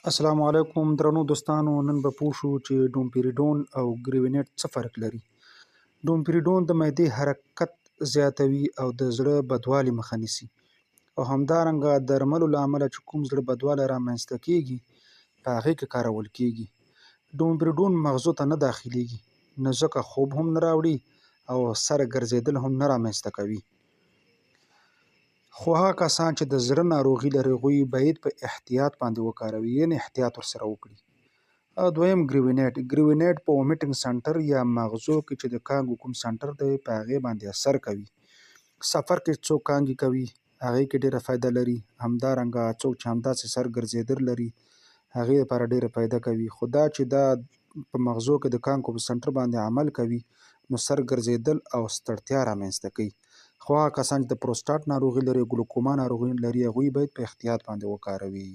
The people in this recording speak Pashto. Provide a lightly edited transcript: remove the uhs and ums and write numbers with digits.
السلام علیکم درنو دوستانو، نن به پوه شو چې ډومپیریډون او ګریوینیټ څه فرق لري. ډومپیریډون د معدې حرکت زیاتوي او د زړه بدوالي مخه نیسي، او همدارنګه درملو له امله چې کوم زړه بدوالی رامنځته کیږي په هغې کې کارول کیږي. ډومپیریډون مغزو ته نه داخلیږي، نو ځکه خوب هم نه راوړي او سر ګرځېدل هم نه رامنځته کوي. خو هغه کسان چې د زړه ناروغي لري هغوی باید په احتیاط باندې وکاروي، یعنې احتیاط ورسره وکړي. او دویم ګریوینیټ، ګریوینیټ په ومیټینګ سنټر یا مغزو کې چې د کانګو کوم سنټر دی په هغې باندې اثر کوي. سفر کې څوک کانګې کوي هغې کې ډېره فایده لري. همدارنګه څوک چې همداسې سر ګرځېدل لري هغې لپاره ډېره فایده کوي. خو دا چې دا په مغزو کې د کانګو په سنټر باندې عمل کوي نو سر ګرځېدل او ستړتیا رامنځته کوي. خو هغه کسان چې د پروسټاټ ناروغي لري، ګلوکوما ناروغي لري، هغوی باید په احتیاط باندې وکاروي.